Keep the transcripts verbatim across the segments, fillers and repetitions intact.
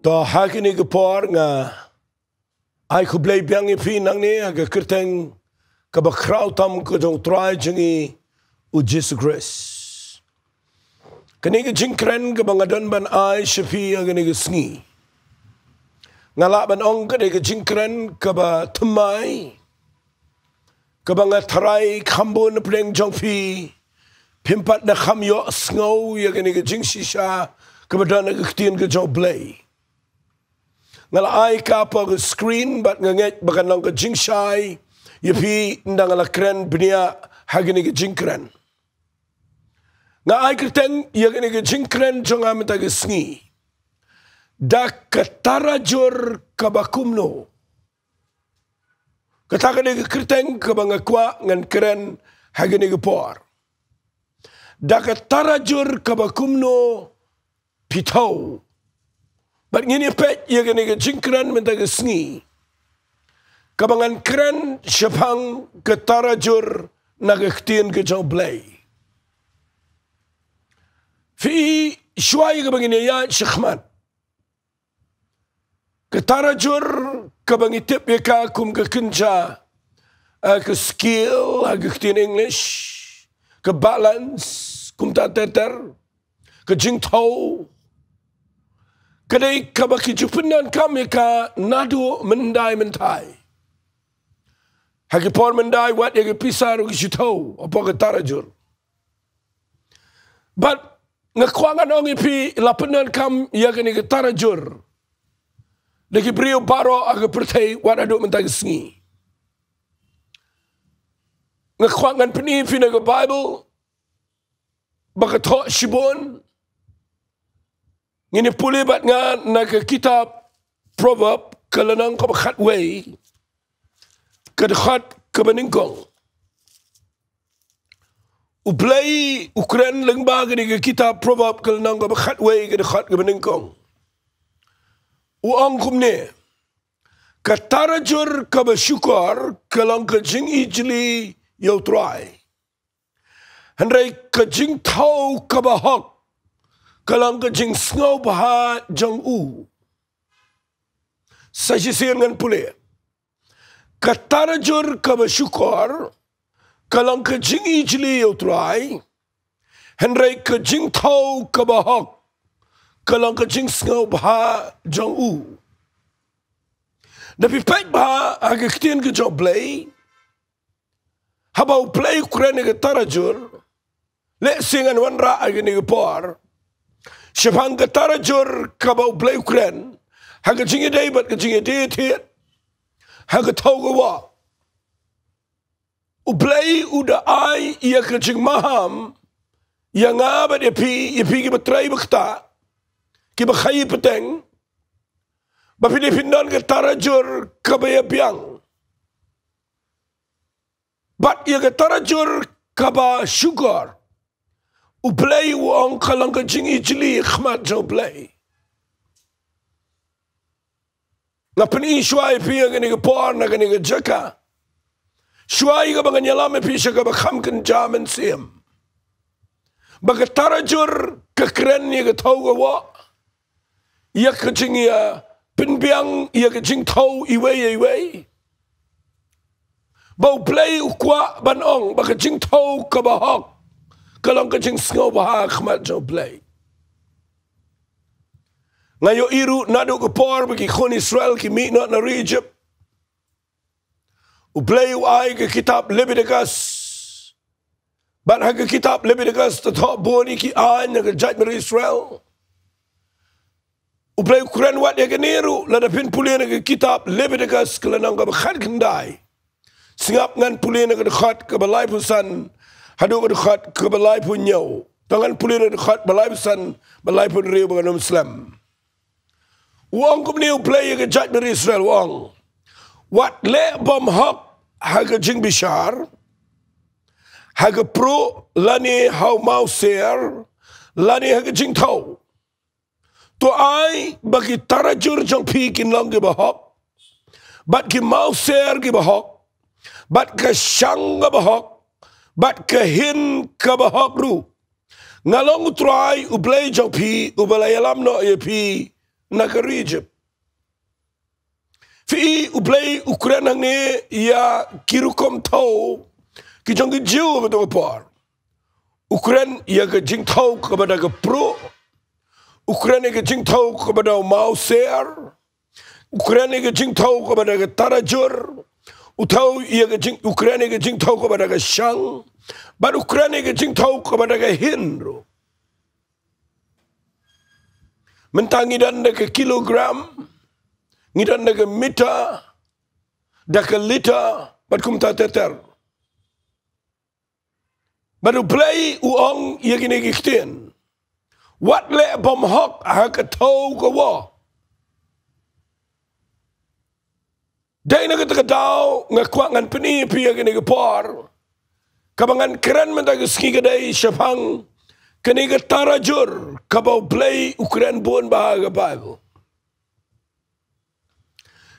To ha kine ki por nga ai khublei biang ïa phi nangne ha ka kyrteng kaba khraw tam ka jong u Trai jong ngi u Jisu Khrist. Kane ka jingkren kaba nga don ban ai sha phi ha kane ka sngi, nga lah ban ong kane ka jingkren kaba thymmai, kaba nga tharai kham bun na pdeng jong phi phim pat da kham ïohsngew ïa kane ka jingshisha kaba don ha ka ktien ka jong U Blei. Nga la ai ka hapoh ka screen bad nga ngeit ba kan long ka jingshai ïa phi ynda nga la kren bniah ha kane ka jingkren. Nga ai kyrteng ïa kane ka jingkren jong nga mynta ka sngi, da ka tarajur kaba kumno. Kata ka dei ka kyrteng kaba nga kwah ngan kren ha kane ka por. Da ka tarajur kaba kumno phi thew. Bad ngin ïa peit ïa kane ka jingkren mynta ka sngi, kaba ngan kren shaphang ka tarajur na ka ktien ka jong U Blei. Phi, shuwa ïa kaba ngin ïa ïaid shakhmat, ka tarajur kaba ngi tip ïa ka kum ka kynja, eh, ka scale ha ka ktien English, ka balance, kumta ter ter, ka jingthew, ka dei kaba ki ju pyndonkam ïa ka naduh myndai myntai. Ha ki por myndai wat ïa ki pisa ruh ki ju thew hapoh ka tarajur. Bad nga kwah ngan ong ïa phi, la pyndonkam ïa kane ka tarajur da ki briew baroh ha ka pyrthei wat haduh mynta ka sngi. Nga kwah ngan pyni ïa phi na ka Bible ba ka thoh shibun. Ngin ïa pule bad nga na ka kitab Proverb ka lynnong kaba khatwei, ka dkhot kaba nyngkong. U Blei u kren lyngba kane ka kitab Proverb ka lynnong kaba khatwei, ka dkhot kaba nyngkong. U ong kumne: Ka tarajur kaba shukor ka long ka jingijli ïa U Trai, hynrei ka jingthew kaba hok ka long ka jingsngewbha jong u. Sa shisien ngan pule. Ka tarajur kaba shukor ka long ka jingijli ïa U Trai, hynrei ka jingthew kaba hok ka long ka jingsngewbha jong u. Da phi peit bha ha ka ktien ka jong U Blei, haba U Blei u kren ïa ka tarajur, lehse ngan wanrah ha kane ka por shaphang ka tarajur kaba U Blei u kren ha ka jingïadei bad ka jingïadei thied ha ka thew ka wah. U Blei u da ai ïa ka jingmaham ïa nga bad ïa phi, ïa phi kiba trei ba ktah, kiba khaïi pateng, ba phi dei phin don ka tarajur kaba ïabiang. Bad ïa ka tarajur kaba shukor, U Blei u ong ka long ka jingijli ha khmat jong U Blei. Nga pyni shuwa ïa phi ha kane ka por na kane ka jaka, shuwa ïa kaba ngan ïalam ïa phi sha kaba kham kynja mynsiem, ba ka tarajur ka kren ïa ka thew ka wah, ïa ka jingïapynbiang, ïa ka jingthew iwei ïa iwei. Ba U Blei u kwah ban ong ba ka jingthew kaba hok ka long ka jingsngewbha ha khmat jong U Blei. Nga ïohi ruh naduh ka por ba ki khun Israel ki mih noh na ri Egypt, U Blei u ai ka kitab Leviticus. Bad ha ka kitab Leviticus te thoh bun ïa ki aiñ na ka jaitbynriew Israel. U Blei u kren wat ïa kane ruh lada phin pule na ka kitab Leviticus ka lynnong kaba khatkhyndai. Sngap, ngan pule na ka dkhot kaba laiphew san haduh ka dkhot kaba laiphew hynñiew. To ngan pule na ka dkhot ba laiphew san, ba laiphew hynriew ba kan ym slem. U ong kumne U Blei ïa ka jaitbynriew Israel, u ong: Wat leh bymhok ha ka jingbishar, ha ka pruh lane ha u mawsiar, lane ha ka jingthew. To ai ba ki tarajur jong phi kin long kiba hok, bad ki mawsiar kiba hok, bad ka shang kaba hok, bad ka hin kaba hok ruh. Nga long U Trai U Blei jong phi uba la ïalam noh ïa phi na ka ri Egypt. Phi i, U Blei u kren hangne ïa ki rukom thew ki jong ki Jiw ha kato ka por. U kren ïa ka jingthew kaba da ka pruh. U kren ïa ka jingthew kaba da u mawsiar. U kren ïa ka jingthew kaba da ka tarajur. U thew ïa ka jing, u kren ïa ka jingthew kaba da ka shang. Bad u kren ïa ka jingthew kaba da ka hin ruh. Mynta ngi don da ka kilogram, ngi don da ka mita, da ka lita, bad kumta ter ter. Bad U Blei u ong ïa kine ki ktien: Wat leh bymhok ha ka thew ka wah. Dei na kata ka daw nga kwah ngan pyni ïa phi ha kane ka por. Kaba ngan kren mynta ka sngi ka dei shaphang kane ka tarajur kaba U Blei u kren bun bha ha ka Baibl.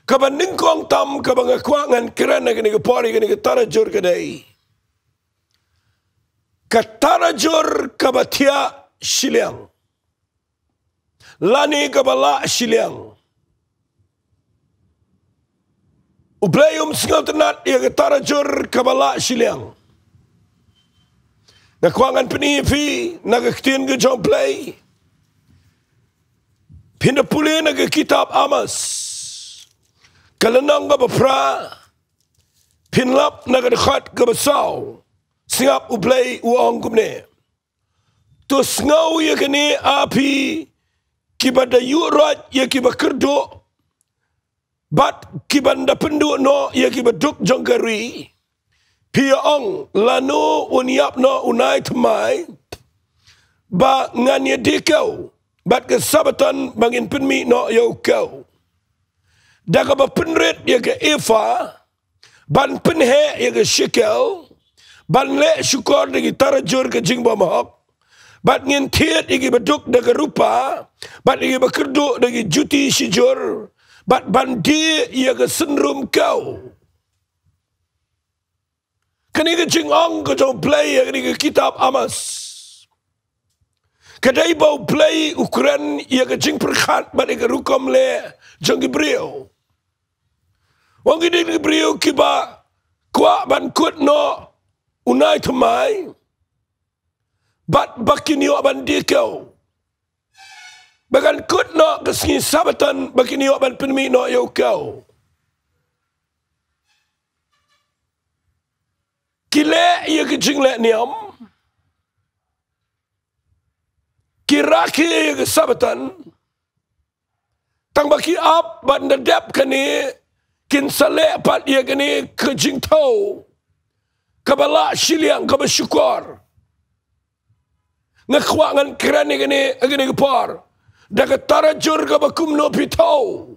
Kaba nyngkong tam kaba nga kwah ngan kren ha kane ka por ïa kane ka tarajur ka dei ka tarajur kaba thiah shiliang lane kaba lah shiliang. U Blei um sngewtynnad ïa ka tarajur kaba lah shiliang. Nga kwah ngan pyni ïa phi na ka ktien ka jong U Blei. Phin da pule na ka kitab Amos, ka lynnong kaba phra, phin lap na ka dkhot kaba saw. Sngap U Blei u ong kumne: To sngew ïa kane, A phi kiba da ïuhroit ïa kiba kyrduh, bad kiban da pynduh noh ïa kiba duk jong ka ri. Phi ïa ong, lano un ïap noh u nai thymmai ba ngan ïa die kew, bad ka Sabbaton ba ngin pynmih noh ïa u kew? Da kaba pynrit ïa ka epha, ban pynheh ïa ka shekel, ban leh shukor da ki tarajur ka jingbymhok, bad ngin thied ïa kiba duk da ka rupa, bad ïa kiba kyrduh da ki juti shijur, bad ban die ïa ka synrum kew. Kane ka jingong ka jong U Blei ha kane ka kitab Amos, ka dei ba U Blei u kren ïa ka jingpyrkhat bad ïa ka rukom leh jong ki briew. U ong ki dei ki briew kiba kwah ban kut noh u nai thymmai, bad ba kin ïoh ban die kew. Ba kan kut noh ka sngi Sabbaton ba kin ïoh ban pynmih noh ïa u kew. Ki leh ïa ka jingleh niam, ki rakhe ïa ka Sabbaton, tang ba ki ap ban da dep kane, kin sa leh pat ïa kane ka jingthew kaba lah shiliang, kaba shukor. Nga kwah ngan kren ïa kane ha kane ka por. Da ka tarajur kaba kumno phi thew?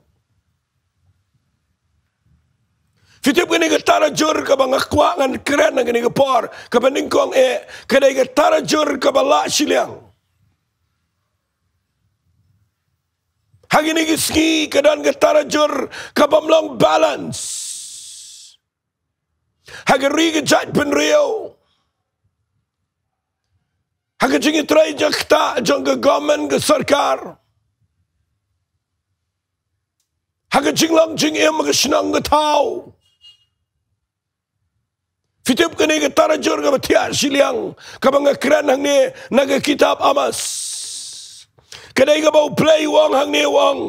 Phi tip kane ka tarajur kaba nga kwah ngan kren ha kane ka por, kaba nyngkong eh, ka dei ka tarajur kaba lah shiliang. Ha kine ki sngi ka don ka tarajur kabym long balance ha ka ri ka jaitbynriew, ha ka jingïatrei jong ka, jong ka government, ka sorkar, ha ka jinglong jingim ka shnong ka thaw. Phi tip kane ka tarajur kaba thiah shiliang kaba nga kren hangne na ka kitab Amos, ka dei kaba U Blei u ong hangne, u ong,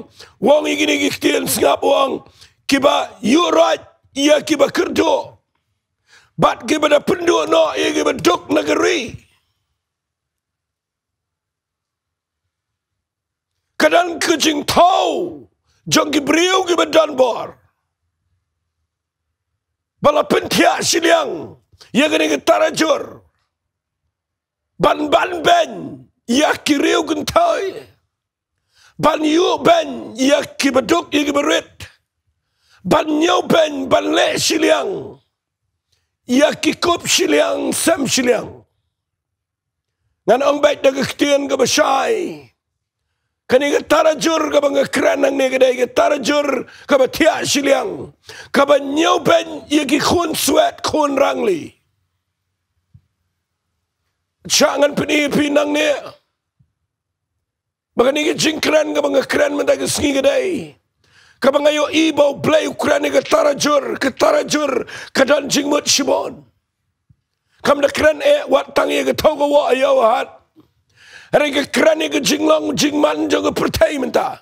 u ong ïa kine ki ktien, sngap, u ong: Kiba ïuhroit ïa kiba kyrduh, bad kiba da pynduh noh ïa kiba duk na ka ri. Ka don ka jingthew jong ki briew kiba don bor ba la pynthiah shiliang ïa kane ka tarajur, ban banbeiñ ïa ki riew kynthei, ban ïuhbeiñ ïa kiba duk, ïa kiba rit, ban ñiewbeiñ, ban leh shiliang ïa ki kup shiliang sem shiliang. Ngan ong beit da ka ktien kaba shai, kane ka tarajur kaba nga kren hangne ka dei ka tarajur kaba thiah shiliang, kaba ñiewbeiñ ïa ki khun swet khun rangli. Sha ngan pyni ïa phi nangne. Ba kane ka jingkren kaba nga kren mynta ka sngi ka dei kaba nga ïohi ba U Blei u kren ïa ka tarajur, ka tarajur ka don jingmut shibun. Kam da kren eh wat tang ïa ka thaw ka wah ïa u hat. Hynrei ka kren ïa ka jinglong jingman jong ka pyrthei mynta.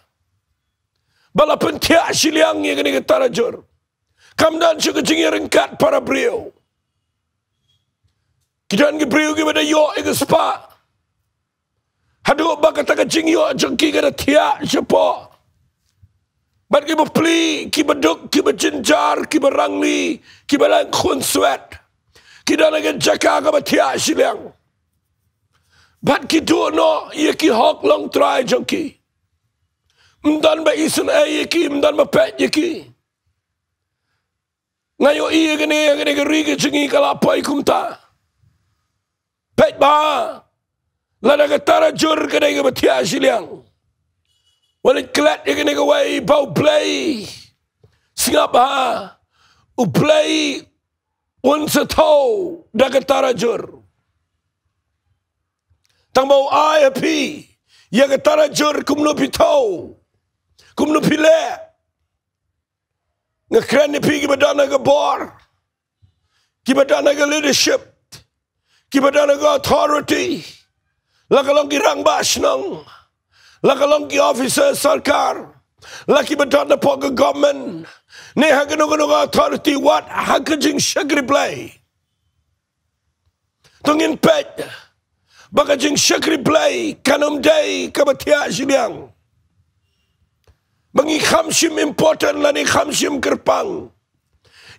Ba la pynthiah shiliang ïa kane ka tarajur. Kam don shuh ka jingïaryngkat para briew. Ki don ki briew kiba da ïoh ïa ka spah. Haduh ba kata ka jingïoh jong ki ka da thiah shapoh. Bad kiba plie, kiba duk, kiba jynjar, kiba rangli, kiba leng khunswet. Ki don ha ka jaka kaba thiah shiliang. Bad ki duh noh ïa ki hok longtrai jong ki. Ym don ba isynei ïa ki, ym don ba peit ïa ki. Nga ïohi ïa kane, ïa kane ka ri ka jong ngi ka la poi kumta. Peit bha, lada ka tarajur ka dei kaba thiah shiliang. Wat leit klet ïa kane kawei ba U Blei. Sngap bha, U Blei un sa thew da ka tarajur. Tang ba u ai ha phi ïa ka tarajur kumno phi thew, kumno phi leh. Nga kren ïa phi kiba don ha ka bor, kiba don ha ka leadership, kiba don ha ka authority, la ka long ki rangbah shnong, la ka long ki officer sorkar, la kiba don hapoh ka government, ne ha kano kano ka authority, wat ha ka jingshakri Blei. To ngin peit ba ka jingshakri Blei kan ym dei kaba thiah shiliang. Ba ngi kham shim important lane kham shim kyrpang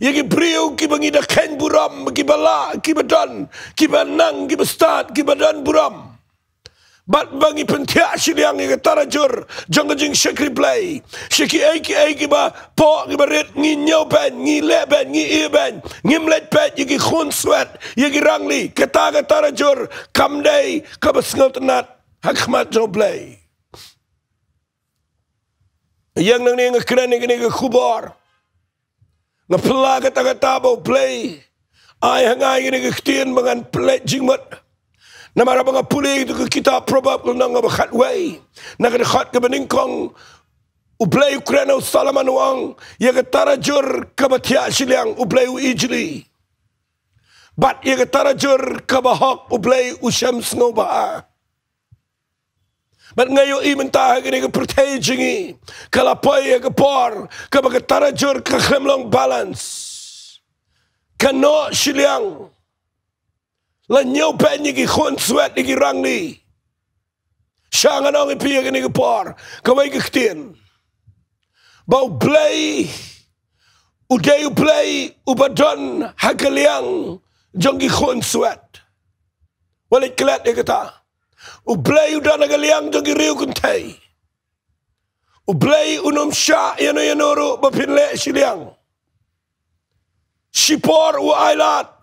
ïa ki briew kiba ngi da kheiñ burom, kiba lah, kiba don, kiba nang, kiba stad, kiba don burom. Bad ba ngi pynthiah shiliang ïa ka tarajur jong ka jingshakri Blei. Sha kiei kiei kiba poh kiba rit, ngi ñiewbeiñ, ngi lehbeiñ, ngi ïehbeiñ, ngim leit peit ïa ki khunswet, ïa ki rangli. Kata ka tarajur kam dei kaba sngewtynnat ha khmat jong U Blei. Ïa nangne nga kren ïa kane ka khubor. Nga phylla kata kata ba U Blei ai ha nga ïa kane ka ktien ba ngan pynleit jingmut. Namar ba nga pule ïa ka kitab Proverb ka lynnong kaba khatwei, na ka dkhot kaba nyngkong, U Blei u kren ha u Solomon u ong, ïa ka tarajur kaba thiah shiliang U Blei u ijli. Bad ïa ka tarajur kaba hok U Blei u shem sngewbha. Bad nga ïohi mynta ha kane ka pyrthei jong ngi ka la poi ha ka por kaba ka tarajur ka khlem long balance. Ka noh shiliang. La ñiewbeiñ ïa ki khunswet, ïa ki rangli. Sha ngan ong ïa phi ha kane ka por kawei ka ktien, ba U Blei u dei U Blei uba don ha ka liang jong ki khunswet. Wat leit klet ïa kata. U Blei u don ha ka liang jong ki riewkynthei. U Blei un ym shah ïano ïano ruh ba phin leh shiliang. Shipor u ailad.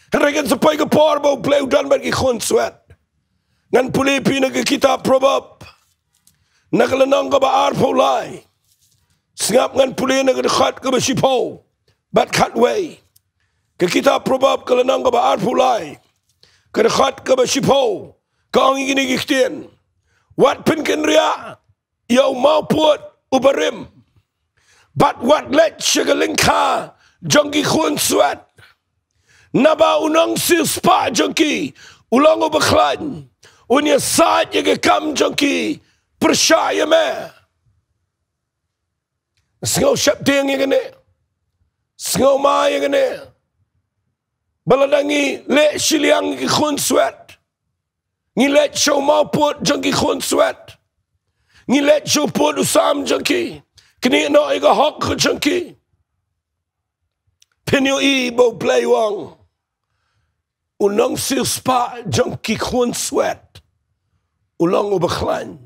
Hynrei kan sa poi ka por ba U Blei u don bad ki khunswet. Ngan pule ïa phi na ka kitab Proverb, na ka lynnong kaba arphew lai. Sngap, ngan pule na ka dkhot kaba shiphew bad khatwei. Ka kitab Proverb ka lynnong kaba arphew lai, ka dkhot kaba shiphew, ka ong ïa kine ki ktien: Wat pynkynriah ïa u mawpud uba rim, bad wat leit sha ka lyngkha jong ki khunswet. Naba u nongsiewspah jong ki u long uba khlaiñ, un ïasaid ïa ka kam jong ki pyrshah ïa me. Sngew sheptieng ïa kane. Sngew ma ïa kane. Ba lada ngi leh shiliang ïa ki khunswet, ngi leit sha u mawpud jong ki khunswet, ngi leit sha u pud u sam jong ki, knieh noh ïa ka hok jong ki, phin ïohi ba U Blei u ong, u nongsiewspah jong ki khunswet u long uba khlaiñ,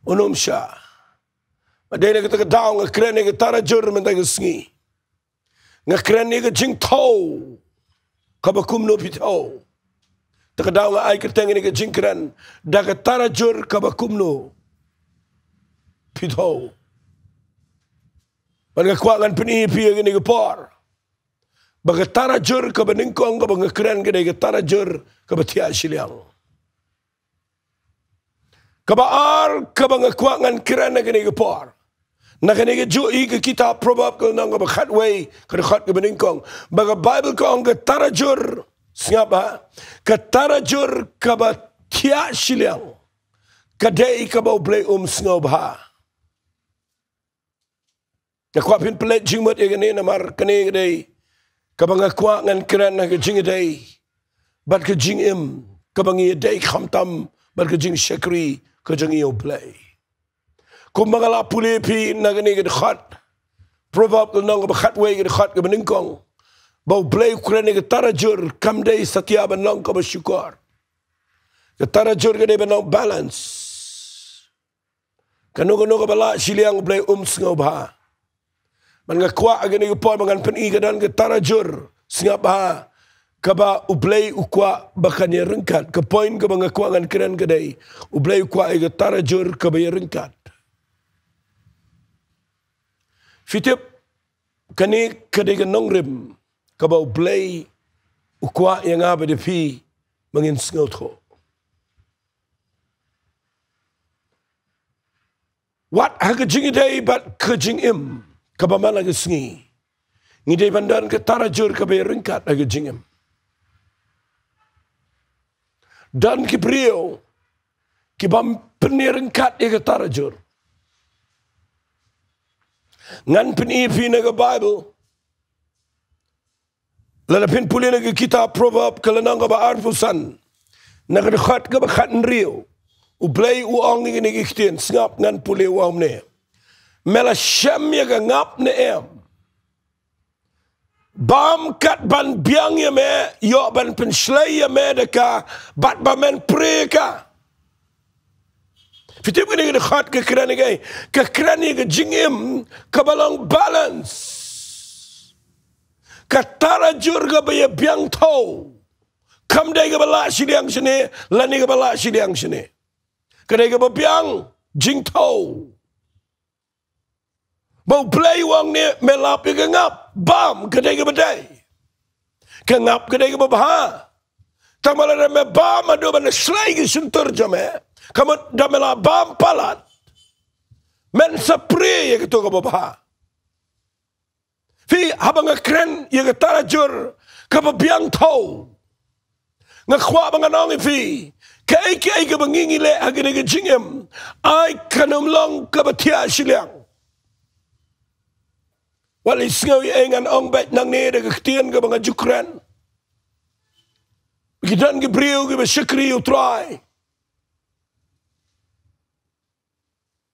un ym shah. Bad dei na kata ka daw nga kren ïa ka tarajur mynta ka sngi. Nga kren ïa ka jingthew kaba kumno phi thew. Te ka daw nga ai kyrteng ïa ka jingkren, da ka tarajur kaba kumno phi thew. Bad nga kwah ngan pyni ïa phi ha kane ka por ba ka tarajur kaba nyngkong kaba nga kren ka dei ka tarajur kaba thiah shiliang. Kaba ar, kaba nga kwah ngan kren ha kane ka por. Na kane ka juh i ka kitab Proverb ka lynnong kaba khatwei, ka dkhot kaba nyngkong. Ba ka Baibl ka ong ka tarajur, sngap ha, ka tarajur kaba thiah shiliang, ka dei kaba U Blei um sngewbha. Nga kwah phin pynleit jingmut ïa kane namar kane ka dei kaba nga kwah ngan kren ha ka jingïadei bad ka jingim, kaba ngi ïadei khamtam bad ka jingshakri ka jong ngi ïa U Blei. Kumba nga la pule phi na kane ka dkhot Proverb ka lynnong kaba khatwei, ka dkhot kaba nyngkong, ba U Blei u kren ïa ka tarajur kam dei satia ban long kaba shukor. Ka tarajur ka dei ban long balance. Kano kano kaba lah shiliang U Blei um sngewbha. Bad nga kwah ha kane ka por ba ngan pyni ka don ka tarajur, sngap bha, kaba U Blei u kwah ba kan ïaryngkat. Ka point kaba nga kwah ngan kren ka dei, U Blei u kwah ïa ka tarajur kaba ïaryngkat. Phi tip, kane ka dei ka nongrim kaba U Blei u kwah ïa nga bad ïa phi ba ngin sngewthuh. Wat ha ka jingïadei bad ka jingim kaba man la ka sngi, ngi dei ban don ka tarajur kaba ïaryngkat ha ka jingim. Don ki briew kibym pynïaryngkat ïa ka tarajur. Ngan pyni phi na ka Baibl. Lada phin pule na ka kitab Proverb ka lynnong kaba arphew san, na ka dkhot kaba khathynriew, U Blei u ong ïa kine ki ktien, sngap ngan pule ïa u ne. Me la shem ïa ka ngap ne em? Bam kat ban biang ïa me, ïoh ban pynshlei ïa me da ka, bad ba men prie ka. Phi tip kane ka dkhot ka kren ïa ka, ka kren ïa ka jingim kaba long balance. Ka tarajur kaba ïa biang thew. Kam dei kaba lah shiliang shane, lane kaba lah shiliang shane. Ka dei kaba biang jingthew. Ba U Blei u ong ne, me lap ïa ka ngap, bam, ka dei kaba dei. Ka ngap ka dei kaba bha. Tang ba lada me bam haduh ban shlei ki shyntur jong me, ka mut da me la bam palat, men sa prie ïa kato kaba bha. Phi, haba nga kren ïa ka tarajur kaba biang thew, nga kwah ba ngan ong ïa phi, kaei kaei kaba ngi ngi leh ha kane ka jingim, ai kan ym long kaba thiah shiliang. Wat leit sngew ïa ei, ngan ong beit nangne da ka ktien kaba nga ju kren. Ki don ki briew kiba shakri ïa U Trai.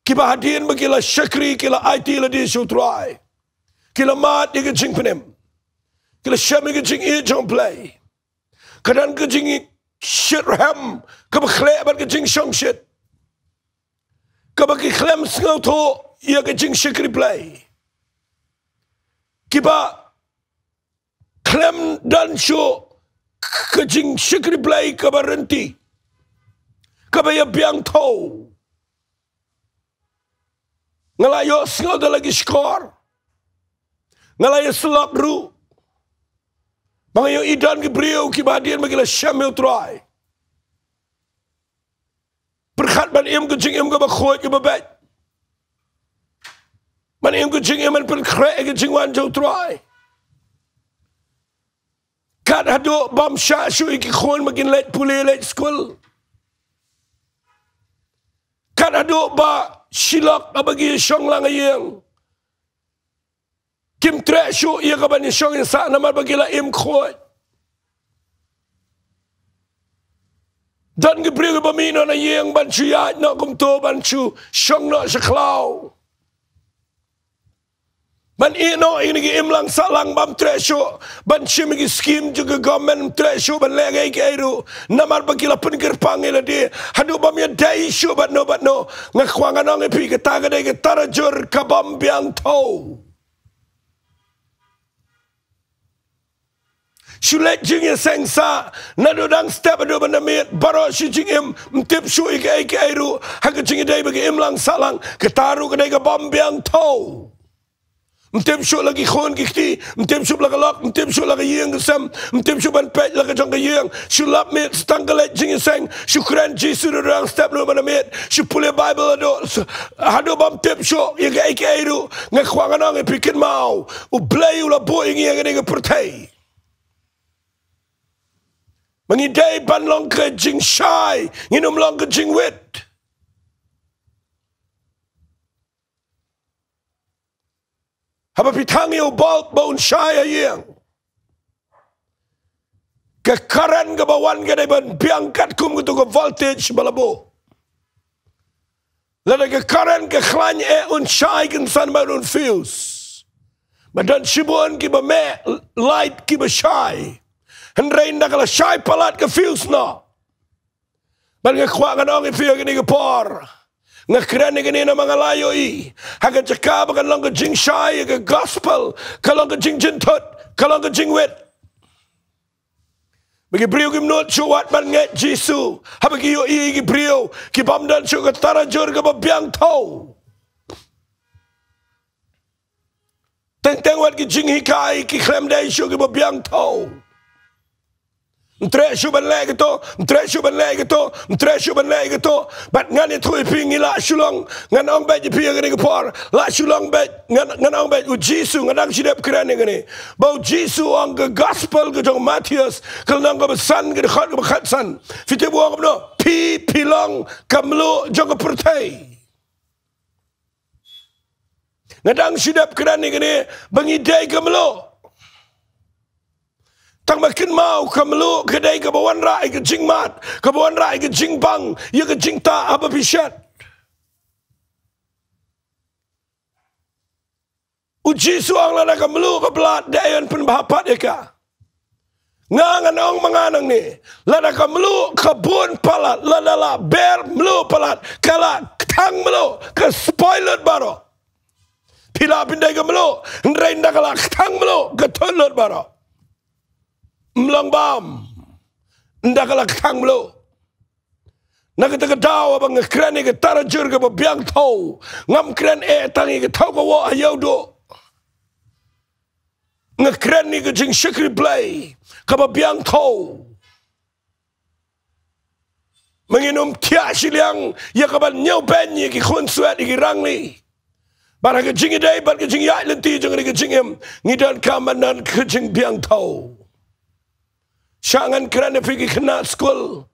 Kiba hadien ba ki la shakri, ki la aiti lade sha U Trai, ki la mad ïa ka jingpynim, ki la shem ïa ka jingïeit jong U Blei. Ka don ka jingshitrhem kaba khleh bad ka jingshongshit, kaba ki khlem sngewthuh ïa ka jingshakri Blei. Kiba khlem don shuh ka jingshakri Blei kaba ryntih, kaba ïa biang thew. Nga la ïohsngew da la ki shkor, nga la ïa syllok ruh, ba nga ïohi don ki briew kiba hadien ba ki la shem ïa U Trai, pyrkhat ban im ka jingim kaba khuid kaba beit, ban im ka jingim ban pynkhreh ïa ka jingwan jong U Trai. Kat haduh bym shah shuh ïa ki khun ba kin leit pule leit skul. Kat haduh ba shi lok haba ki shong lang ha ïing, kim treh shuh ïa kaban ïashong ïasah namar ba ki la im khuid. Don ki briew kiba mih noh na ïing ban shu ïaid noh kumto, ban shu shong noh sha khlaw, ban ïeh noh ïa kine ki imlang sahlang, bym treh shuh ban shim ïa ki skim jong ka government, bym treh shuh ban leh kaei kaei ruh namar ba ki la pynkyrpang ïa lade haduh bym ïadei shuh bad no bad no. Nga kwah ngan ong ïa phi, kata ka dei ka tarajur kabym biang thew. Shu leit jingïaseng sah naduh dang step haduh ban da miet, baroh shi jingim, ym tip shuh ïa kaei kaei ruh ha ka jingïadei bad ki imlang sahlang, kata ruh ka dei kabym biang thew. Ym tip shuh la ki khun ki kti, ym tip shuh la ka lok, ym tip shuh la ka ïing ka sem, ym tip shuh ban peit la ka jong ka ïing. Shu lap miet tang ka leit jingïaseng, shu kren Jisu da dang step ruh ban miet, shu pule Bible haduh, haduh bym tip shuh ïa kaei kaei ruh. Nga kwah ngan ong ïa phi kynmaw, U Blei u la buh ïa ngi ïa kane ka pyrthei ba ngi dei ban long ka jingshai, ngin ym long ka jingwit. Haba phi thang ïa u bulb ba un shai ha ïing, ka current kaba wan ka dei ban biang katkum katu ka voltage ba la buh. Lada ka current ka khlaiñ eh, un shai kynsan bad un fuse. Ba don shibun kiba meh light kiba shai, hynrei ynda ka la shai palat ka fuse noh. Bad nga kwah ngan ong ïa phi ha kane ka por, nga kren ïa kane namar nga la ïohi ha ka jaka ba kan long ka jingshai ïa ka gospel, ka long ka jingjynthut, ka long ka jingwit. Ba ki briew kim nud shuh wat ban ngeit Jisu haba ki ïohi ïa ki briew ki bym don shuh ka tarajur kaba biang thew. Teng teng wat ki jinghikai ki khlem dei shuh kiba biang thew. Ym treh shuh ban leh kato, ym treh shuh ban leh kato, ym treh shuh ban leh kato. Bad ngan ïathuh ïa phi, ngi lah shu long, ngan ong beit ïa phi ha kane ka por, lah shu long beit, ngan, ngan ong beit, U Jisu, nga dang shu dep kren ïa kane. Ba U Jisu u ong, ka gospel ka jong u Mathaios, ka lynnong kaba san, ka dkhot kaba khatsan. Phi tip u ong kumno? Phi, phi long ka mluh jong ka pyrthei. Nga dang shu dep kren ïa kane ba ngi dei ka mluh. Tang ba kynmaw, ka mluh ka dei kaba wanrah ïa ka jingmad, kaba wanrah ïa ka jingbang, ïa ka jingtah haba phi shet. U Jisu u ong lada ka mluh ka blad, dei ban pynbha pat ïa ka. Nga ngan ong ma nga nangne, lada ka mluh ka bun palat, lada la ber mluh palat, ka la kthang mluh, ka spoil lut baroh. Phi lah phin dei ka mluh, hynrei ynda ka la kthang mluh, ka thut lut baroh. Ym long bam ynda ka la kthang mluh. Na kata ka daw haba nga kren ïa ka tarajur kaba biang thew, ngam kren eh tang ïa ka thew ka wah ha ïew duh. Nga kren ïa ka jingshakri Blei kaba biang thew. Ma ngin ym thiah shiliang ïa ka ban ñiewbeiñ ïa ki khunswet, ïa ki rangli. Bad ha ka jingïadei bad ka jingïaid lynti jong ka jingim, ngi donkam ban don ka jingbiang thew. Shah ngan kren ïa phi ki khynnah skul.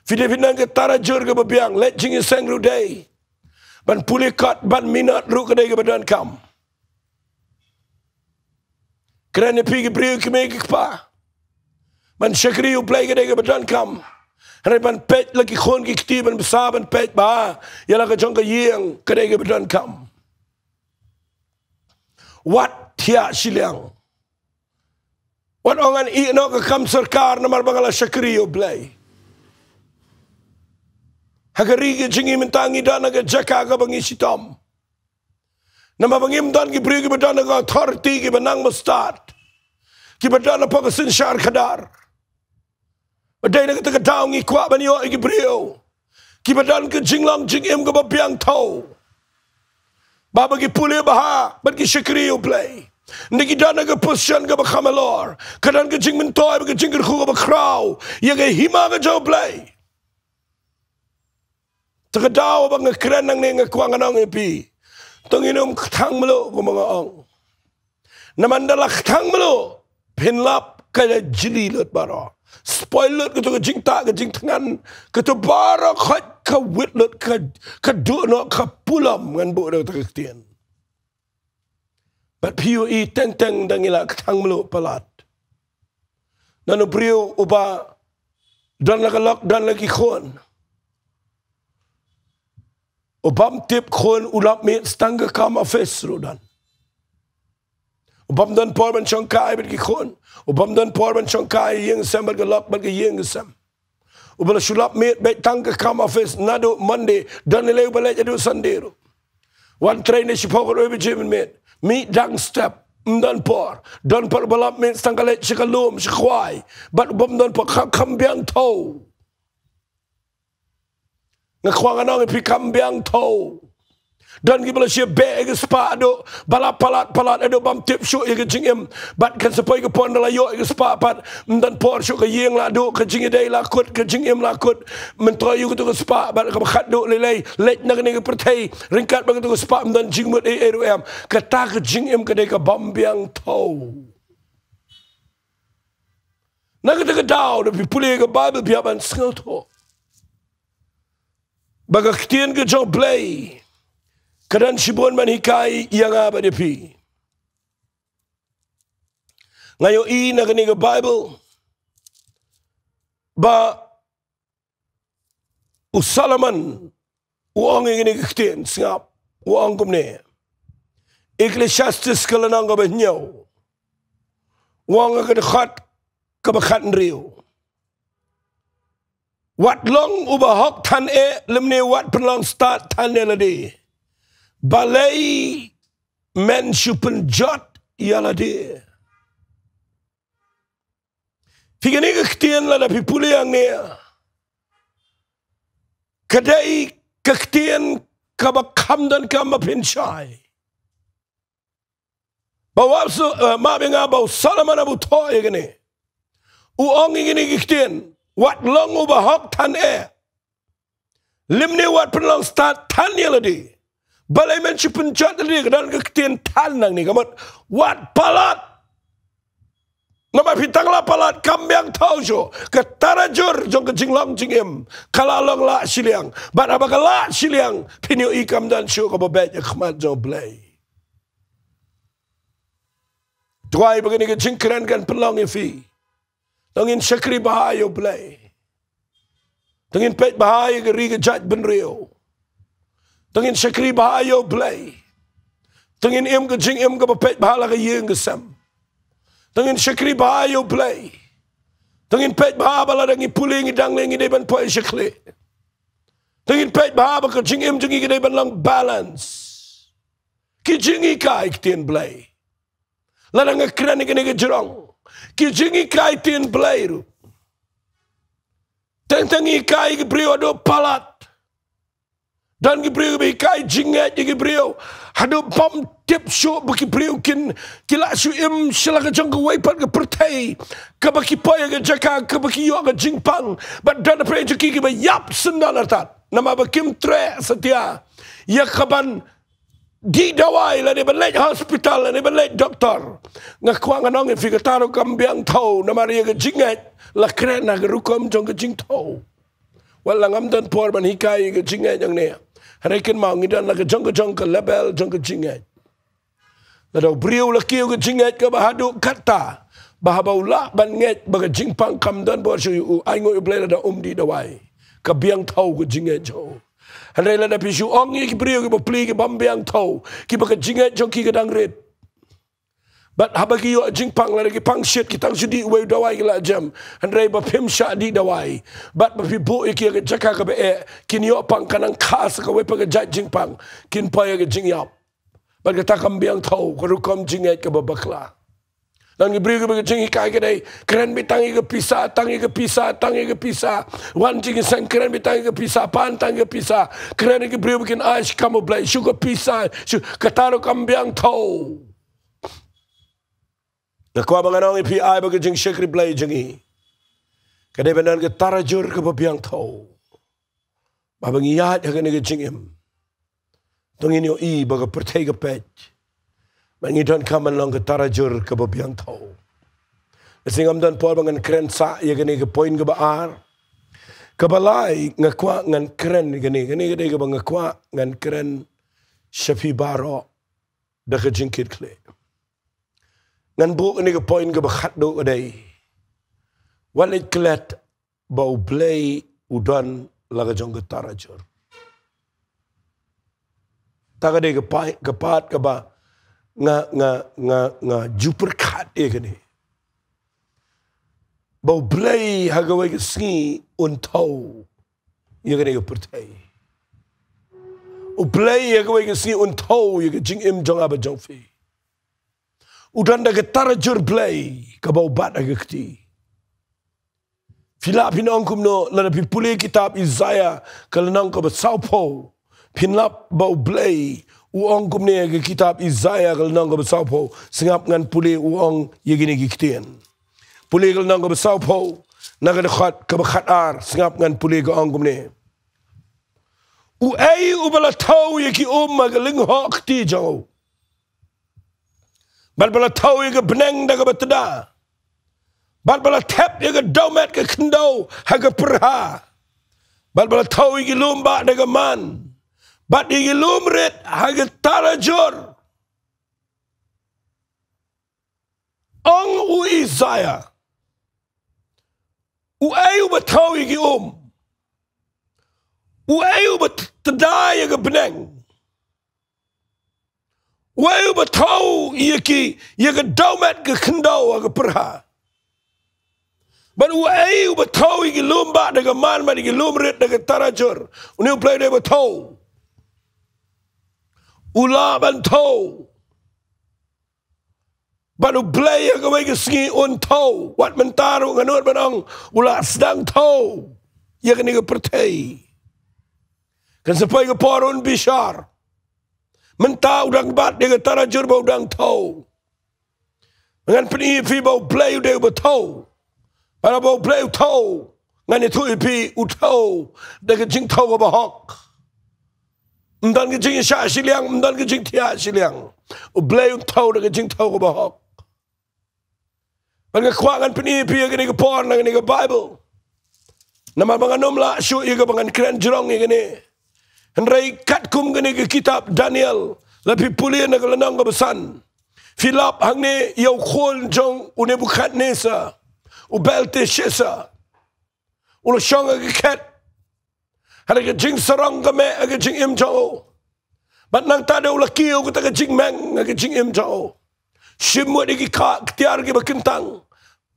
Phi dei phin don ka tarajur kaba biang, leit jingïaseng ruh dei. Ban pule kot, ban minot ruh ka dei kaba donkam. Kren ïa phi ki briew ki mei ki kpa, ban shakri U Blei ka dei kaba donkam. Hynrei ban peit la ki khun ki kti, ban bsa, ban peit bha ïa la ka jong ka ïing, ka dei kaba donkam. Wat thiah shiliang. Wat ong ngan ïeh noh ka kam sorkar namar ba nga la shakri ïa U Blei. Ha ka ri ka jong ngi mynta ngi don ha ka jaka kaba ngi shitom. Namar ba ngim don ki briew kiba don ha ka authority, kiba nang ba stad, kiba don hapoh ka synshar khadar. Ba dei na kata ka daw ngi kwah ban ïoh ïa ki briew kiba don ka jinglong jingim kaba biang thew, ba haba ki pule bha bad ki shakri ïa U Blei, ynda ki don ha ka position kaba kham halor, ka don ka jingmyntoi bad ka jingkyrkhu kaba khraw ïa ka hima ka jong U Blei. Te ka daw ba nga kren nangne nga kwah ngan ong ïa phi, to ngin ym kthang mluh kumba nga ong. Namar ynda la kthang mluh, phin lap ka la jli lut baroh. Spoil lut kato ka jingtah, ka jingthngan, kato baroh khoit ka wit lut, ka, ka duh noh, ka pulom, ngan buh da kata ka ktien. Bad phi ïohi teng teng ynda ngi la kthang mluh palat. Don u briew uba don la ka lok, don la ki khun. U bym tip khun, u lap miet tang ka kam office ruh don. U bym don por ban shongkai bad ki khun. U bym don por ban shongkai ïing sem bad ka lok bad ka ïing ka sem. Uba la shu lap miet beit tang ka kam office naduh Monday, don lei lei uba leit haduh Sunday ruh. Wan trei na shiphew khatwei baje mynmiet, mih dang step, ym don por. Don por uba lap miet tang ka leit sha ka lum sha khwai, bad u bym don por, ka kham biang thew. Nga kwah ngan ong ïa phi, kham biang thew. Don kiba la shah beh ïa ka spah haduh ba la palat palat haduh bym tip shuh ïa ka jingim. Bad kan sa poi ka por ynda la ïoh ïa ka spah pat, ym don por shuh, ka ïing la duh, ka jingïadei la kut, ka jingim la kut. Myntoi ïa katu ka spah bad kaba khatduh lei lei, leit na kane ka pyrthei ryngkat bad katu ka spah, ym don jingmut ei ei ruh em. Kata ka jingim ka dei ka bym biang thew. Na kata ka daw, lada phi pule ïa ka Baibl, phi hap ban sngewthuh ba ka ktien ka jong U Blei ka don shibun ban hikai ïa nga bad ïa phi. Nga ïohi na kane ka Baibl ba u Solomon u ong ïa kane ka ktien, sngap, u ong kumne. Ecclesiastes ka lynnong kaba hynñiew, u ong ha ka dkhot kaba khathynriew: Wat long uba hok than eh, lymne wat pynlong stad than ïa lade. Balei men shu pynjot ïa lade? Phi, kane ka ktien, lada phi pule hangne, ka dei ka ktien kaba kham donkam ba phin shai. Ba wat su, eh, map ïa nga ba u Solomon haba u thoh ïa kane, u ong ïa kane ka ktien: Wat long uba hok than eh, lymne wat pynlong stad than ïa lade. Balei men shu pynjot ïa lade? Ka don ka ktien than nangne, ka mut wat palat. Namar phi tang la palat kam biang thew shuh. Ka tarajur jong ka jinglong jingim ka la long lah shiliang. Bad haba ka lah shiliang, phin ïohi kam don shuh kaba beit ha khmat jong U Blei. Duwai ba kane ka jingkren kan pynlong ïa phi. To ngin shakri bha ïa U Blei. To ngin peit bha ïa ka ri ka jaitbynriew. To ngin shakri bha ïa U Blei. To ngin im ka jingim kaba peit bha la ka ïing ka sem. To ngin shakri bha ïa U Blei. To ngin peit bha ba lada ngi pule, ngi dang leh, ngi dei ban poi sha khlieh. To ngin peit bha ba ka jingim jong ngi ka dei ban long balance. Ki jinghikai ktien Blei. Lada nga kren ïa kane ka jrong, ki jinghikai ktien Blei ruh. Teng teng ngi hikai ki briew haduh palat. Don ki briew kiba hikai jingngeit ïa ki briew haduh bym tip shuh ba ki briew kin, ki lah shu im sha la ka jong kawei pat ka pyrthei, kaba ki poi ha ka jaka kaba ki ïoh ka jingpang. Bad don na pyrshah jong ki kiba ïap syndon artat namar ba kim treh satia ïa kaban dih dawai, lane ban leit hospital, lane ban leit doktor. Nga kwah ngan ong ïa phi, kata ruh kam biang thew, namar ïa ka jingngeit la kren ha ka rukom jong ka jingthew. Wat la ngam don por ban hikai ïa ka jingngeit hangne, hynrei kynmaw, ngi don la ka jong ka jong ka level jong ka jingngeit. Lada u briew la kiew ka jingngeit kaba haduh katta, ba haba u lah ban ngeit ba ka jingpang kam don bor shuh, u ainguh ïa U Blei lada um dih dawai. Ka biang thew ka jingngeit jong u. Hynrei lada phi shu ong ïa ki briew kiba pli, ki bym biang thew, kiba ka jingngeit jong ki ka dang rit, bad haba ki ïoh jingpang, lada ki pang shit, ki tang shu dih uwei u dawai ki la jem. Hynrei ba phim shah dih dawai, bad ba phi buh ïa ki ha ka jaka kaba eh, kin ïoh pang, ka nang kha sa kawei pat ka jait jingpang, kin poi ha ka jingïap. Bad kata kam biang thew, ka rukom jingngeit kaba bakla. Don ki briew kiba ka jinghikai ka dei, kren beit tang ïa ka pisa, tang ïa ka pisa, tang ïa ka pisa. Wan jingïaseng, kren beit tang ïa ka pisa, pan tang ïa ka pisa. Kren ïa ki briew ba kin ai sha kam U Blei, shu ka pisa, shu, kata ruh kam biang thew. Nga kwah ba ngan ong ïa phi, ai ba ka jingshakri Blei jong ngi ka dei ban don ka tarajur kaba biang thew. Ba haba ngi ïaid ha kane ka jingim, to ngin ïohi ba ka pyrthei ka peit ba ngi donkam ban long ka tarajur kaba biang thew. Lehse ngam don por ba ngan kren sah ïa kane ka point kaba ar. Kaba lai, nga kwah ngan kren ïa kane, kane ka dei kaba nga kwah ngan kren sha phi baroh da ka jingkitkhlieh. Ngan buh kane ka point kaba khatduh, ka dei: wat leit klet ba U Blei u don la ka jong ka tarajur. Ta ka dei ka pai-, ka part kaba nga, nga, nga, nga ju pyrkhat ïa kane, ba U Blei ha kawei ka sngi un thew ïa kane ka pyrthei. U Blei ha kawei ka sngi un thew ïa ka jingim jong nga bad jong phi. U don da ka tarajur Blei kaba u bat ha ka kti. Phi lah phin ong kumno? Lada phi pule kitab Isaiah ka lynnong kaba sawphew, Phin lap ba U Blei u ong kumne ha ka kitab Isaiah ka lynnong kaba sawphew, sngap ngan pule u ong ïa kine ki ktien. Pule ka lynnong kaba sawphew, na ka dkhot kaba khatar, sngap ngan pule ka ong kumne. Uei uba la thew ïa ki um ha ka lyngkhuh kti jong u? Bad ba la thew ïa ka bneng da kaba tda. Bad ba la thep ïa ka dewmet ka khyndew ha ka pyrha. Bad ba la thew ïa ki lum bah da ka man. Bad ïa ki lum rit ha ka tarajur. Ong u Isaiah. Uei uba thew ïa ki um? Uei uba t-, tda ïa ka bneng? Uei uba thew ïa ki, ïa ka dewmet ka khyndew ha ka pyrha? Bad uei uba thew ïa ki lum bah da ka man, bad ïa ki lum rit da ka tarajur? Une U Blei u dei uba thew. U lah ban thew. Bad U Blei ha kawei ka sngi un thew. Wat mynta ruh ngan nud ban ong u la sdang thew ïa kane ka pyrthei. Kan sa poi ka por un bishar. Mynta u dang bat ïa ka tarajur ba u dang thew. Ngan pyni ïa phi ba U Blei u dei uba thew. Bad haba U Blei u thew, ngan ïathuh ïa phi u thew da ka jingthew kaba hok. Ym don ka jingshah shiliang, ym don ka jingthiah shiliang. U Blei u thew da ka jingthew kaba hok. Bad nga kwah ngan pyni ïa phi ha kane ka por na kane ka Baibl. Namar ba ngan ym lah shuh ïa kaba ngan kren jrong ïa kane. Hynrei katkum kane ka kitab Daniel, la phi pule na ka lynnong kaba san, phi lap hangne ïa u khun jong u Nebukadnesar, u Belteshassar. U la shong ha ka khet, ha ka jingsarong ka meh ha ka jingim jong u. Bad nangta de u la kiew kata ka jingmeng ha ka jingim jong u. Shim mut ïa ki kha ktien kiba kyntang.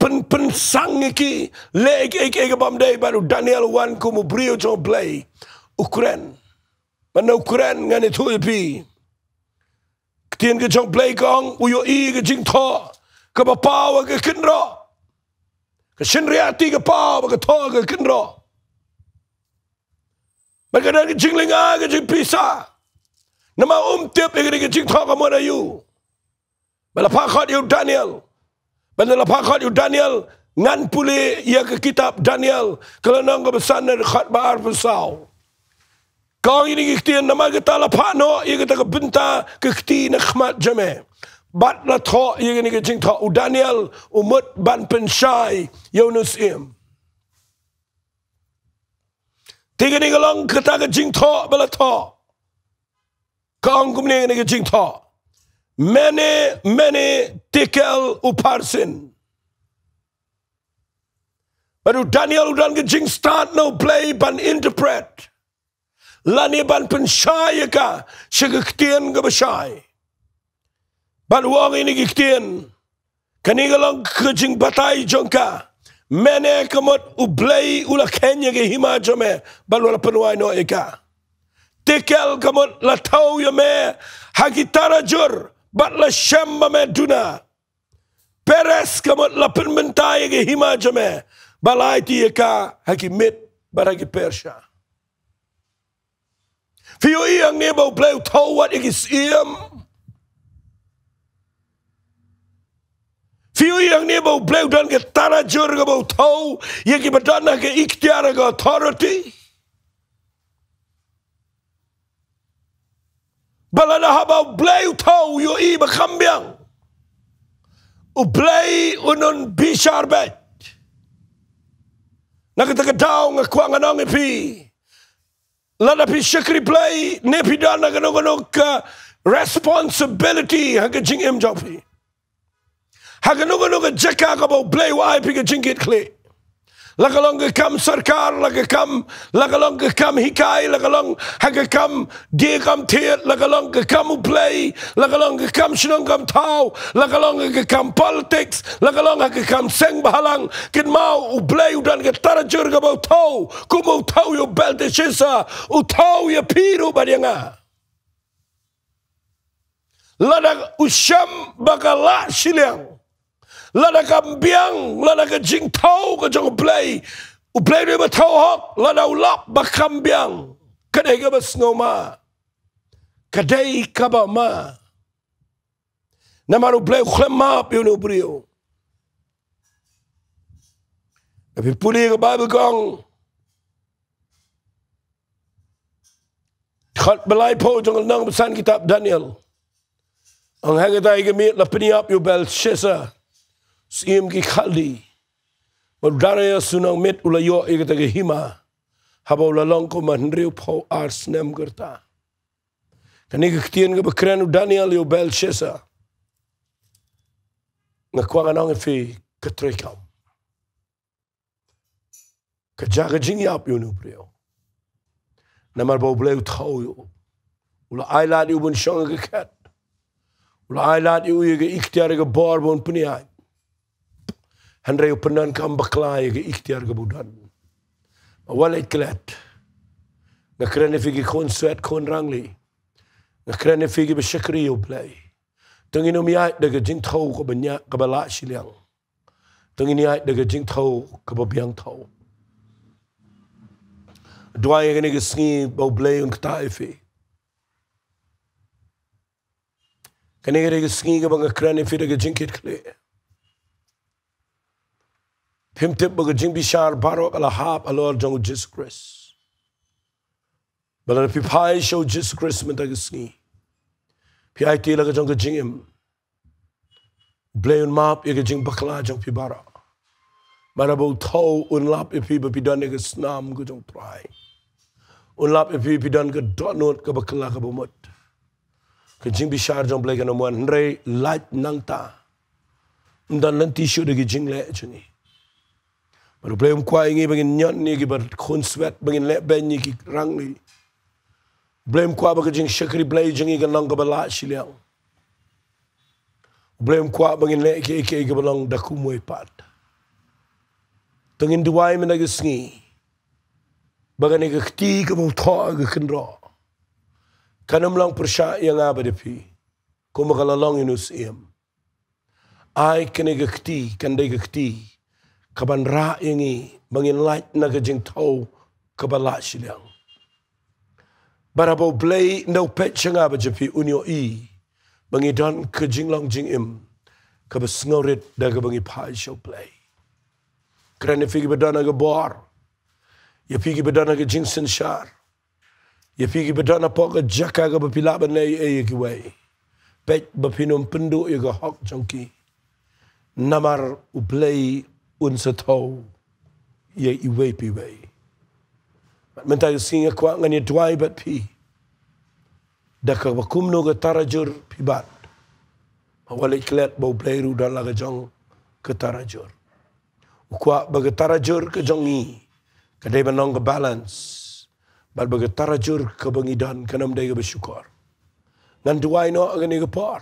Pyn, pynsang ïa ki, leh ïa ki, ïa ki, ïa ki bym dei, bad u Daniel u wan kum u briew jong U Blei. U kren. Bad na u kren ngan ïathuh ïa phi. Ka ktien ka jong U Blei ka ong, u ïohi ka jingthoh kaba paw ha ka kynroh. Ka shynriahti ka paw bad ka thoh ha ka kynroh. Bad ka don ka jinglynga ka jingpisa. Namar um tip ïa ka jingthoh ka mut aïu. Bad la phah khot ïa u Daniel. Bad la phah khot ïa u Daniel, ngan pule ïa ka kitab Daniel, ka lynnong kaba san na ka dkhot ba arphew saw. Ka ong ïa kine ki ktien, namar kata la phah noh ïa kata ka bynta ka kti na khmat jong me. Bad la thoh ïa kane ka jingthoh, u Daniel u mut ban pynshai ïa une u syiem. Te kane ka long kata ka jingthoh ba la thoh. Ka ong kumne kane ka jingthoh. Mene, mene, tekel, upharsin. Bad u Daniel u don ka jingstad na U Blei ban interpret. Lane ban pynshai ïa ka, sha ka ktien kaba shai. Bad u ong ïa kine ki ktien. Kane ka long ka jingbatai jong ka. Mene ka mut U Blei u la kheiñ ïa ka hima jong me, bad u la pynwai noh ïa ka. Tekel ka mut la thew ïa me ha ki tarajur, bad la shem ba me duna. Peres ka mut la pynmynta ïa ka hima jong me, bad la aiti ïa ka ha ki Mid bad ha ki Persia. Phi ïohi hangne ba U Blei u thew wat ïa ki syiem? Phi ïohi hangne ba U Blei u don ka tarajur kaba u thew ïa kiba don ha ka iktiar, ha ka authority? Ba lada haba U Blei u thew, ïohi ba kham biang, U Blei un, un bishar beit. Na kata ka daw nga kwah ngan ong ïa phi, lada phi shakri Blei, ne phi don ha kano kano ka responsibility ha ka jingim jong phi, ha kano kano ka jaka kaba U Blei u ai phi ka jingkitkhlieh. La ka long ka kam sorkar, la ka kam, la ka long ka kam hikai, la ka long ha ka kam die kam thied, la ka long ka kam U Blei, la ka long ka kam shnong kam thaw, la ka long ha ka kam politics, la ka long ha ka kam seng bhalang. Kynmaw, U Blei u don ka tarajur kaba u thew, kum u thew ïa u Belteshassar, u thew ïa phi ruh bad ïa nga. Lada u shem ba ka lah shiliang, lada kam biang, lada ka jingthew ka jong U Blei, U Blei u dei ba thew hok, lada u lap ba kam biang, ka dei kaba sngewma. ka dei kaba ma. Namar U Blei u khlem map ïa une u briew. Ka phi pule ka Baibl ka ong, khat ba lai phew jong ka lynnong ba san kitab Daniel. Ong hangta ïa ka miet la pynïap ïa u Belshassar, syiem ki Khaldi. Bad u Darius u nongmiet u la ïoh ïa kata ka hima haba u la long kumba hynriew phew ar snem ka rta. Kane ka ktien kaba kren u Daniel ïa u Belshassar, nga kwah ngan ong ïa phi ka treikam. Ka jia ka jingïap ïa une u briew. Namar ba U Blei u thaw ïa u. U la ailad ïa u ban shong ha ka khet. U la ailad ïa u ïa ka iktiar, ïa ka bor ban pynïaid. Hynrei u pyndonkam bakla ïa ka iktiar kaba u don. Wat leh klet, nga kren ïa phi ki khun swet khun rangli. Nga kren ïa phi kiba shakri ïa U Blei. To ngin ym ïaid da ka jingthew kaba ñiah, kaba lah shiliang. To ngin ïaid da ka jingthew kaba biang thew. Duwai ïa kane ka sngi ba U Blei un ktah ïa phi. Kane ka dei ka sngi kaba nga kren ïa phi da ka jingkitkhlieh. Phim tip ba ka jingbishar baroh ka la hap halor jong U Jisu Khrist. Ba lada phi phai sha U Jisu Khrist mynta ka sngi, phi aiti la ka jong ka jingim, U Blei un map ïa ka jingbakla jong phi baroh. Bad haba u thaw, un lap ïa phi ba phi don ïa ka snam ka jong U Trai. Un lap ïa phi ba phi don ka dohnud kaba kylla kaba mut. Ka jingbishar jong U Blei kan ym wan, hynrei lait nangta. Ym don lynti shuh da ki jingleh jong ngi. Bad U Blei um kwah ïa ngi ba ngin ñion ïa kiba khun swet, ba ngin leh beiñ ïa ki rangli. U Blei um kwah ba ka jingshakri Blei jong ngi kan long kaba lah shiliang. U Blei um kwah ba ngin leh kiei kiei kaba long da kumwei pat. To ngin duwai mynta ka sngi ba kane ka kti kaba u thoh ha ka kynroh kan ym long pyrshah ïa nga bad ïa phi, kumba ka la long ïa une u syiem. Ai kane ka kti kan dei ka kti kaban rah ïa ngi ba ngin lait na ka jingthew kaba lah shiliang. Bad haba U Blei un da u peit sha nga bad sha phi, un ïohi ba ngi don ka jinglong jingim kaba sngewrit da kaba ngi phai sha U Blei. Kren ïa phi kiba don ha ka bor, ïa phi kiba don ha ka jingsynshar, ïa phi kiba don hapoh ka jaka kaba phi lah ban leh ei ei ïa kiwei. Peit ba phin ym pynduh ïa ka hok jong ki. Namar U Blei un sa thew ïa iwei pa iwei. Bad mynta ka sngi nga kwah ngan ïa duwai bad phi da kaba kumno ka tarajur phi bat. Wat leh klet ba U Blei ruh u don la ka jong ka tarajur. U kwah ba ka tarajur ka jong ngi ka dei ban long ka balance. Bad ba ka tarajur kaba ngi don kan ym dei kaba shukor. Ngan duwai noh ha kane ka por.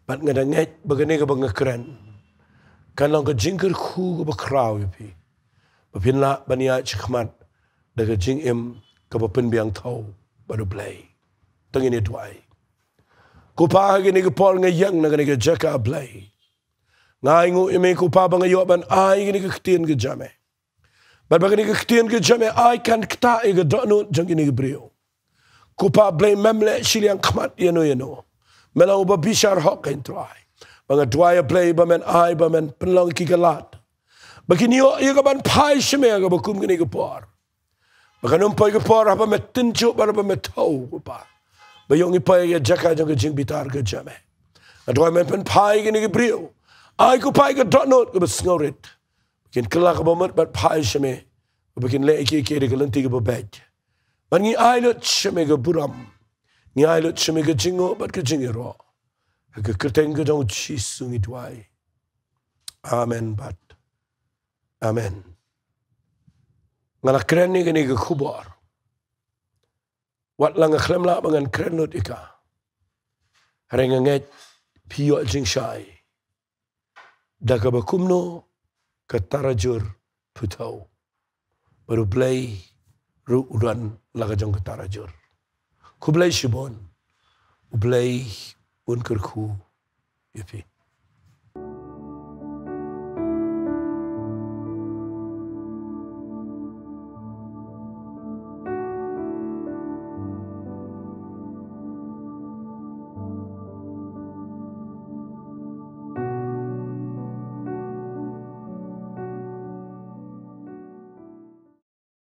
Bad nga da ngeit ba kane kaba nga kren kan long ka jingkyrkhu kaba khraw ïa phi, ba phin lah ban ïaid shakhmat da ka jingim kaba pynbiang thew bad U Blei. To ngin ïa duwai. Ko Pa, ha kane ka por nga ïeng na kane ka jaka, Blei. Nga ainguh ïa me ko Pa ba nga ïoh ban ai kane ka ktien ka jong me. Bad ba kane ka ktien ka jong me ai kan ktah ïa ka dohnud jong kine ki briew. Ko Pa Blei, mem leh shiliang khmat ïano ïano. Me long uba bishar hok, ko Trai. Ba nga duwai, Blei, ba men ai, ba men pynlong ki ka lad ba kin ïoh ïa ka ban phai sha me ha kaba kum kane ka por. Ba kan ym poi ka por haba me tynjuh bad haba me thew, ko Pa, ba ïoh ngi poi ha ka jaka jong ka jingbitar ka jong me. Nga duwai men pynphai ïa kine ki briew. Ai ko Pa ïa ka dohnud kaba sngewrit ba kin kylla kaba mut bad phai sha me, ba kin leh kiei kiei da ka lynti kaba beit. Bad ngi ai lut sha me ka burom, ngi ai lut sha me ka jingnguh bad ka jingïaroh. Ha ka kyrteng ka jong U Jisu ngi duwai. Amen bad amen. Nga la kren ïa kane ka khubor. Wat la nga khlem lah ba ngan kren lut ïa ka, hynrei nga ngeit phi ïoh jingshai da kaba kumno ka tarajur phi thew. Bad U Blei ruh u don la ka jong ka tarajur. Khublei shibun. U Blei un kyrkhu ïa phi.